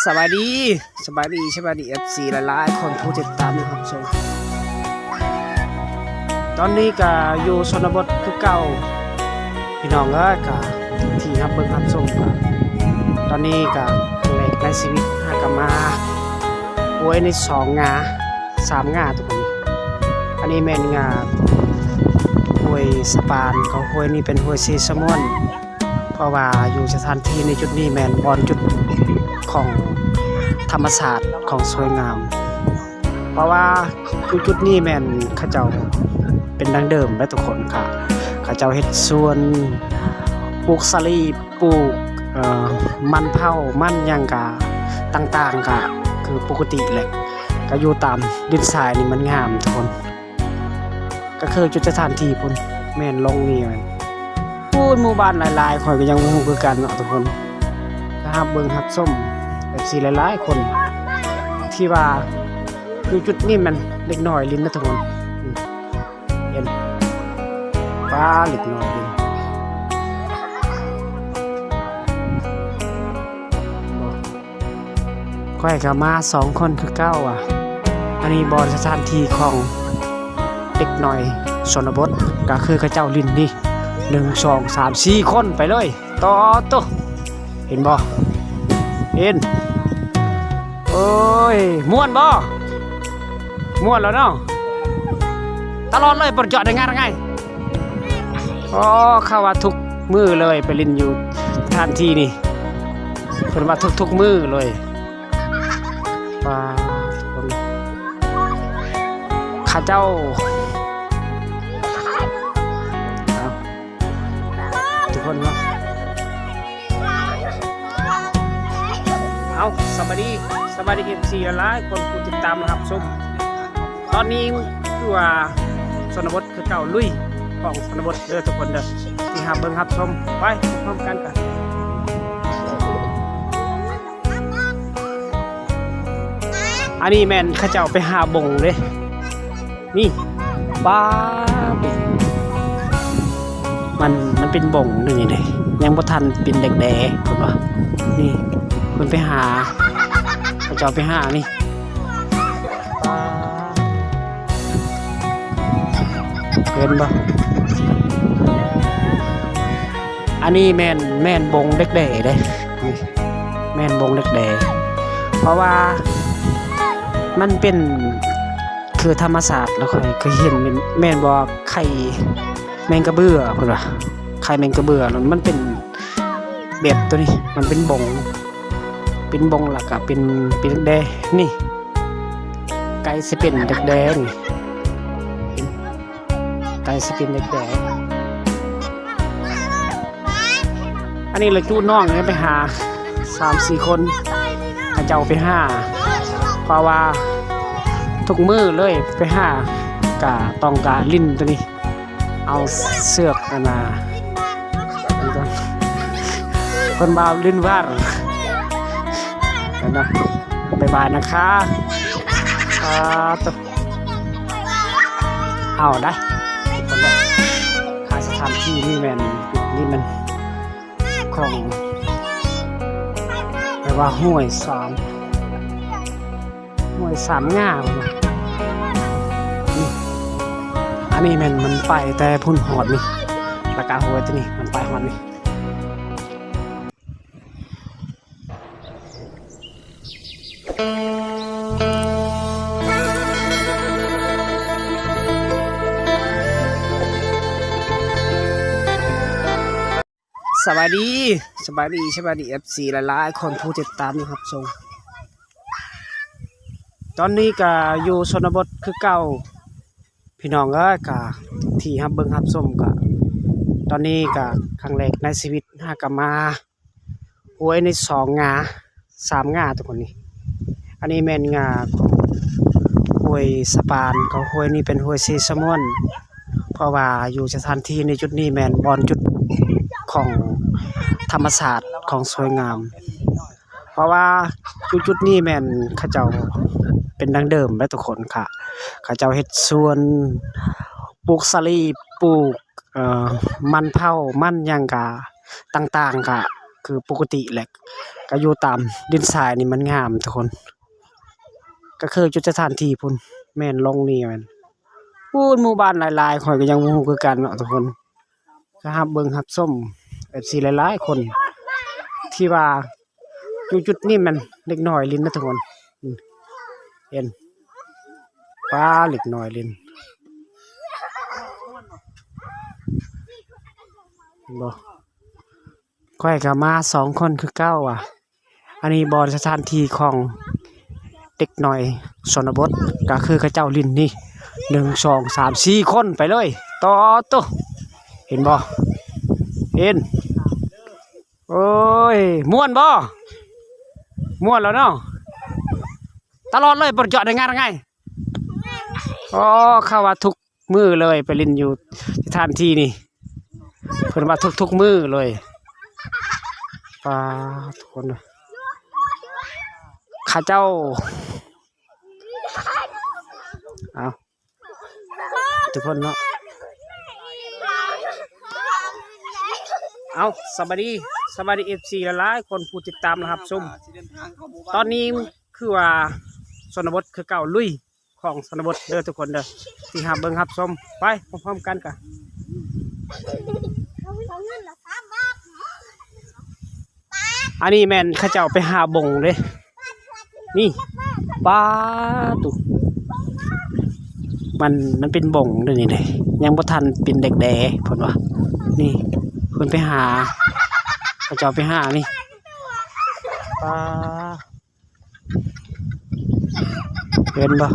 ສະບາຍດີ ສະບາຍດີ ສະບາຍດີ ເອັຟຊີ ຫຼາຍໆຄົນຜູ້ຕິດຕາມ ແລະ ຮັບຊົມ. ຕອນນີ້ກະຢູ່ຊົນນະບົດຄືເກົ່າ ພີ່ນ້ອງເອີຍ, ກະທີ່ຮັບເບິ່ງຮັບຊົມ ກະຕອນນີ້ກະຄັ້ງແລກໃນຊີວິດ ຫາກະມາຫ້ວຍນີ້ສອງງາ ສາມງາທຸກຄົນ. ອັນນີ້ແມ່ນງາຫ້ວຍສະປານ ເຂົາຫ້ວຍນີ້ເປັນຫ້ວຍເຊສະມ່ວນ. ເພາະວ່າຢູ່ສະຖານທີ່ໃນຈຸດນີ້ແມ່ນບ່ອນຈຸດຂອງທຳມະຊາດຂອງສວຍງາມ, ເພາະວ່າຢູ່ຈຸດນີ້ແມ່ນເຂົາເຈົ້າເປັນດັ້ງເດີມແລ້ວທຸກຄົນ. ເຂົາເຈົ້າເຮັດສວນປູກສາລີ ປູກ ເອີ ມັນເຜົາ ມັນຫຍັງກະຕ່າງໆ ກະຄືປົກກະຕິແຫຼະ. ກະຢູ່ຕາມດິນຊາຍນີ້ມັນງາມທຸກຄົນ. ກະຄືຈຸດສະຖານທີ່ພຸ້ນ ແມ່ນລົງນີ້ແມ່ນ ໂອ້ຍ ໝູ່ບ້ານຫຼາຍໆ ຂ້ອຍກະຍັງບໍ່ຮູ້ຄືກັນເນາະທຸກຄົນ. ກະຮັບເບິ່ງຮັບຊົມ ເອັຟຊີ ຫຼາຍໆຄົນ ທີ່ວ່າຢູ່ຈຸດນີ້ແມ່ນເດັກນ້ອຍຫຼິ້ນນະທຸກຄົນ. ເຫັນ ປ້າ ເດັກນ້ອຍຫຼິ້ນ. ຂ້ອຍກະມາສອງຄົນຄືເກົ່າ. ອັນນີ້ບ່ອນສະຖານທີ່ຂອງເດັກນ້ອຍຊົນນະບົດ ກະຄືເຂົາເຈົ້າຫຼິ້ນນີ້ ໜຶ່ງ ສອງ ສາມ ສີ່ຄົນໄປເລີຍ. ໂຕໂຕ ເຫັນບໍ່? ເຫັນ. ໂອ້ຍ ມ່ວນບໍ່? ມ່ວນແລ້ວເນາະ ຕະຫຼອດເລີຍ ປະເຈາະໄດ້ງ່າຍ. ອໍ ເຂົາວ່າທຸກມື້ເລີຍໄປຫຼິ້ນຢູ່ສະຖານທີ່ນີ້ ເພິ່ນວ່າທຸກໆມື້ເລີຍ. ປາ ເຂົາເຈົ້າ ເອົາ ທຸກຄົນເນາະ. ເອົາ ສະບາຍດີ ສະບາຍດີ ເອັຟຊີ ຫຼາຍໆຄົນຜູ້ຕິດຕາມ ແລະ ຮັບຊົມ. ຕອນນີ້ຄືວ່າຊົນນະບົດຄືເກົ່າ ລຸຍຂອງຊົນນະບົດເດີທຸກຄົນເດີ ທີ່ຮັບເບິ່ງຮັບຊົມ. ໄປພ້ອມກັນກະ ອັນນີ້ແມ່ນເຂົາເຈົ້າໄປຫາບົງເດ້ ນີ້ ປ້າ ມັນ ມັນເປັນບົງນີ້ເດ້ ຍັງບໍ່ທັນເປັນແດກແດ້ ເພິ່ນວ່າ. ນີ້ ເພິ່ນໄປຫາ ເຂົາເຈົ້າໄປຫານີ້ ປ້າ ເຫັນບໍ່? ອັນນີ້ແມ່ນ ແມ່ນບົງເດັກແດ້ເດ້ ນີ້ ແມ່ນບົງເດັກແດ້ ເພາະວ່າມັນເປັນຄືທຳມະຊາດ. ແລ້ວຂ້ອຍເຄີຍເຫັນ ແມ່ນ ແມ່ນບໍ່ ໄຂ່ແມງກະເບື້ອ ເພິ່ນວ່າ ໄຂ່ແມງກະເບື້ອ ມັນເປັນແບບໂຕນີ້ ມັນເປັນບົງ ເປັນບົງ ແລ້ວກະເປັນ ເປັນແດກແດ້ ນີ້ ໃກ້ຊິເປັນແດກແດ້ ນີ້ ໃກ້ຊິເປັນແດກແດ້. ອັນນີ້ລະຈູ້ນ້ອງໄປຫາ ສາມສີ່ຄົນ ເຂົາເຈົ້າໄປຫາ ເພາະວ່າທຸກມື້ເລີຍໄປຫາ ກະຕ້ອງກະຫຼິ້ນໂຕນີ້ ເອົາເຊືອກອັນນ່າ ເພິ່ນວ່າຫຼິ້ນວາດ ເຫັນບໍ່? ບາຍບາຍນະຄະ. ອ່າ ໂຕ ເອົາໄດ໋ ຄົນລະ ຄ່າສະຖານທີ່ນີ້ແມ່ນ ນີ້ແມ່ນຂອງ ແປວ່າຫ້ວຍສາມ ຫ້ວຍສາມງາ ນີ້ ອັນນີ້ແມ່ນມັນໄປແຕ່ພຸ້ນຮອດນີ້ ລະກະຫ້ວຍໂຕນີ້ມັນໄປຮອດນີ້. ສະບາຍດີ ສະບາຍດີ ສະບາຍດີ ເອັຟຊີ ຫຼາຍໆຄົນຜູ້ຕິດຕາມ ແລະ ຮັບຊົມ. ຕອນນີ້ກະຢູ່ຊົນນະບົດຄືເກົ່າ ພີ່ນ້ອງເອີຍ, ກະທີ່ຮັບເບິ່ງຮັບຊົມ ກະຕອນນີ້ກະຄັ້ງແລກໃນຊີວິດ ຫາກະມາຫ້ວຍນີ້ສອງງາ ສາມງາທຸກຄົນນີ້. ອັນນີ້ແມ່ນງາຂອງຫ້ວຍສະປານ ເຂົາ ຫ້ວຍນີ້ເປັນຫ້ວຍເຊສະມ່ວນ ເພາະວ່າຢູ່ສະຖານທີ່ໃນຈຸດນີ້ແມ່ນບ່ອນຈຸດຂອງທຳມະຊາດຂອງສວຍງາມ. ເພາະວ່າຢູ່ຈຸດນີ້ແມ່ນເຂົາເຈົ້າເປັນດັ້ງເດີມແລ້ວທຸກຄົນ ເຂົາເຈົ້າເຮັດສວນປູກສາລີ ປູກ ເອີ ມັນເຜົາ ມັນຫຍັງກະຕ່າງໆ ກະ ຄື ຄືປົກກະຕິແຫຼະ ກໍຢູ່ຕາມດິນຊາຍນີ້ມັນງາມທຸກຄົນ ກໍຄືຈຸດສະຖານທີ່ພຸ້ນ ແມ່ນລົງນີ້ແມ່ນ ໂອ້ຍ ໝູ່ບ້ານຫຼາຍໆ ຂ້ອຍກໍຍັງບໍ່ຮູ້ຄືກັນເນາະທຸກຄົນ ກໍຮັບເບິ່ງຮັບຊົມ ເອັຟຊີ ຫຼາຍໆຄົນ ທີ່ວ່າຢູ່ຈຸດນີ້ແມ່ນເດັກນ້ອຍຫຼິ້ນນະທຸກຄົນ ອືມ ເຫັນ ປ້າ ເດັກນ້ອຍຫຼິ້ນ ເຫັນບໍ່? ຂ້ອຍກໍມາສອງຄົນຄືເກົ່າວ່າ ອັນນີ້ບ່ອນສະຖານທີ່ຂອງເດັກນ້ອຍຊົນນະບົດ ກໍຄືເຂົາເຈົ້າຫຼິ້ນນີ້ ໜຶ່ງ ສອງ ສາມ ສີ່ຄົນໄປເລີຍ ຕອດໂຕ ເຫັນບໍ່? ເຫັນ ໂອ້ຍ ມ່ວນບໍ່? ມ່ວນແລ້ວເນາະ ຕະຫຼອດເລີຍ ບໍ່ໄດ້ເຈາະໄດ້ງານໄງ ອໍ ເຂົາວ່າທຸກ ມື້ເລີຍ ໄປຫຼິ້ນຢູ່ສະຖານທີ່ນີ້ ເພິ່ນວ່າທຸກໆມື້ເລີຍ ປາດ ທຸກຄົນເດີ ເຂົາເຈົ້າ ເອົາ ທຸກຄົນເນາະ ເອົາ ສະບາຍດີ ສະບາຍດີ ເອັຟຊີ ຫຼາຍໆຄົນ ຜູ້ຕິດຕາມ ແລະ ຮັບຊົມ ຕອນນີ້ຄືວ່າຊົນນະບົດຄືເກົ່າ ລຸຍ ຂອງຊົນນະບົດເດີທຸກຄົນເດີ ທີ່ຮັບເບິ່ງຮັບຊົມ ໄປພ້ອມໆກັນກະ ອັນນີ້ແມ່ນເຂົາເຈົ້າໄປຫາບົງເດ້ ນີ້ ປາດ ໂຕ ມັນ ມັນເປັນບົງເດ້ນີ້ເດ້ ຍັງບໍ່ທັນເປັນແດກແດ່ເພິ່ນວ່າ ນີ້ ເພິ່ນໄປຫາ ເຂົາເຈົ້າໄປຫານີ້ ປາດ ເຫັນບໍ່?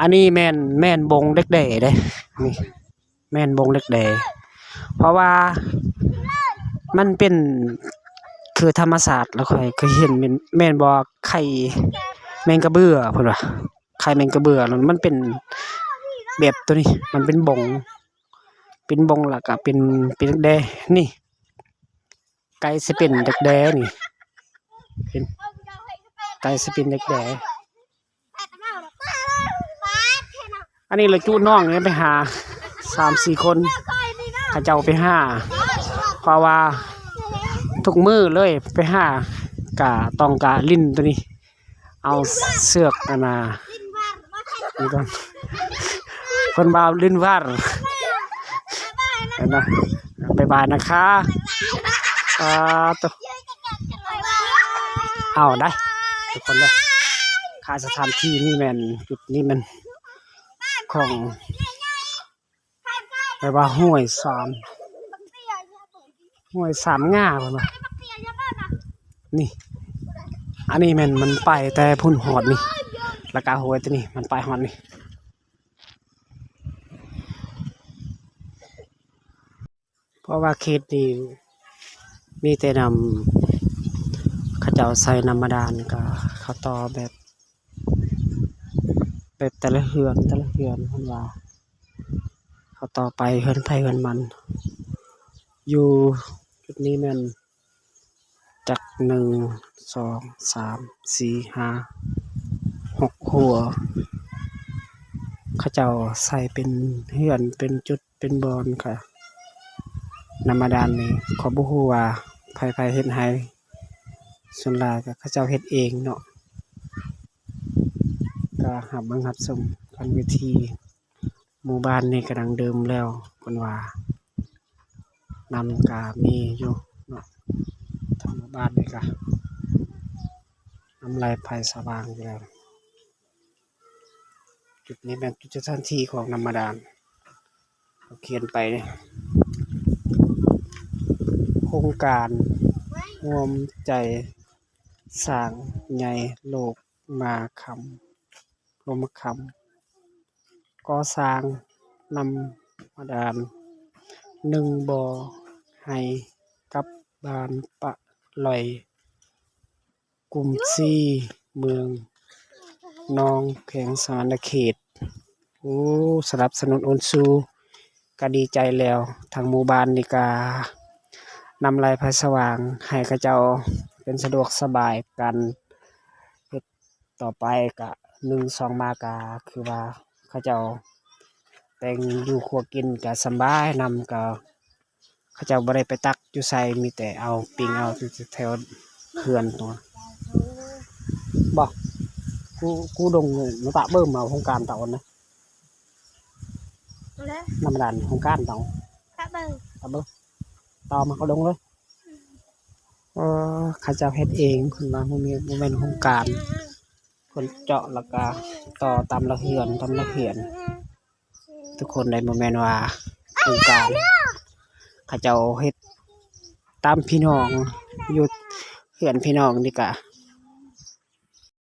ອັນນີ້ແມ່ນ ແມ່ນບົງເດັກແດ້ເດ້ ນີ້ ແມ່ນບົງເດັກແດ້ ເພາະວ່າມັນເປັນຄືທຳມະຊາດ ແລ້ວຂ້ອຍເຄີຍເຫັນແມ່ນ ແມ່ນບໍ່ ໄຂ່ແມງກະເບື້ອ ເພິ່ນວ່າ ໄຂ່ແມງກະເບື້ອ ແລ້ວມັນເປັນແບບໂຕນີ້ ມັນເປັນບົງ ເປັນບົງ ແລ້ວກະເປັນ ເປັນເດັກແດ້ ນີ້ ໃກ້ຊິເປັນເດັກແດ້ນີ້ ເຫັນ ໃກ້ຊິເປັນເດັກແດ້ ອັນນີ້ລະຈຸນ້ອງນີ້ໄປຫາ ສາມສີ່ຄົນ ເຂົາເຈົ້າໄປຫາ ເພາະວ່າທຸກມື້ເລີຍໄປຫາ ກະຕ້ອງກະຫຼິ້ນໂຕນີ້ ເອົາເຊືອກອັນນ່າ ນີ້ກ່ອນ ຄົນບ່າວຫຼິ້ນວາດ ເຫັນບໍ່? ບາຍບາຍນະຄະ ອາ ໂຕ ເອົາໄດ໋ ທຸກຄົນເດີ ຄ່າສະຖານທີ່ນີ້ແມ່ນ ຈຸດນີ້ແມ່ນຂອງ ແປວ່າຫ້ວຍສາມ ຫ້ວຍສາມງ່າເພິ່ນວ່າ ນີ້ ອັນນີ້ແມ່ນມັນໄປແຕ່ພຸ້ນຮອດນີ້ ລະກະຫ້ວຍໂຕນີ້ມັນໄປຮອດນີ້ ເພາະວ່າເຂດນີ້ມີແຕ່ນ້ຳ ເຂົາເຈົ້າໃສ່ນ້ຳບາດານ ກະເຂົາຕໍ່ແບບ ແບບແຕ່ລະເຮືອນ ແຕ່ລະເຮືອນ ເພິ່ນວ່າ ເຂົາຕໍ່ໄປເຮືອນໃຜເຮືອນມັນ ຢູ່ຈຸດນີ້ແມ່ນຈັກ ໜຶ່ງ ສອງ ສາມ ສີ່ ຫ້າ ຫົກ ຫົວ ເຂົາເຈົ້າໃສ່ເປັນເຮືອນ ເປັນຈຸດ ເປັນບ່ອນກະ ນ້ຳບາດານນີ້ ຂ້ອຍບໍ່ຮູ້ວ່າໃຜໆເຮັດໃຫ້ ສ່ວນຫຼາຍກະເຂົາເຈົ້າເຮັດເອງເນາະ ກະຮັບເບິ່ງຮັບຊົມກັນຢູ່ທີ່ ໝູ່ບ້ານນີ້ກະດັງເດີມແລ້ວ ເພິ່ນວ່າ ນ້ຳກະມີຢູ່ເນາະ ທາງໝູ່ບ້ານນີ້ກະ ນ້ຳໄຫຼໄຟສະຫວ່າງຢູ່ແລ້ວ. ຈຸດນີ້ແມ່ນຈຸດສະຖານທີ່ຂອງນ້ຳບາດານ ເຂົາຂຽນໄປ ໂຄງການຮ່ວມໃຈສ້າງໃຫຍ່ໂລກມາຄຳ ລົມມາຄຳ ກໍ່ສ້າງນ້ຳບາດານໜຶ່ງບໍ່ໃຫ້ກັບບ້ານປະຫຼອຍ ກຸ່ມສີ່ ເມືອງນອງ ແຂວງສະຫວັນນະເຂດ. ໂອ້ ສະໜັບສະໜູນໂອນຊູ ກະດີໃຈແລ້ວ. ທາງໝູ່ບ້ານນີ້ກະນຳໄລໄຟສະຫວ່າງໃຫ້ເຂົາເຈົ້າເປັນສະດວກສະບາຍການເຮັດຕໍ່ໄປ. ກະໜຶ່ງສອງມາກະຄືວ່າເຂົາເຈົ້າແຕ່ງຢູ່ຄົວກິນກະສະບາຍນຳ ກະ ເຂົາເຈົ້າບໍ່ໄດ້ໄປຕັກຢູ່ໃສ ມີແຕ່ເອົາ ປີ້ງເອົາຢູ່ແຖວເຮືອນຕົວະ. ບໍ່ ກູ ກູດົງມາຕະເບິ່ມເອົາໂຮງການຕາອອນນະ. ແລ້ວ ນຳດານໂຮງການເອົາ ຕະເບິ່ງ ຕະເບິ່ງ ຕໍ່ມາເຂົາດົງເລີຍ. ເອີ ເຂົາເຈົ້າເຮັດເອງ ເພິ່ນວ່າ ບໍ່ມີ ບໍ່ແມ່ນໂຮງການ ເພິ່ນເຈາະແລ້ວກະຕໍ່ຕາມລະເຮືອນ ຕາມລະເຮືອນ ທຸກຄົນໄດ໋. ບໍ່ແມ່ນວ່າໂຮງການ ເຂົາເຈົ້າເຮັດຕາມພີ່ນ້ອງ ຢູ່ເຮືອນພີ່ນ້ອງນີ້ກະ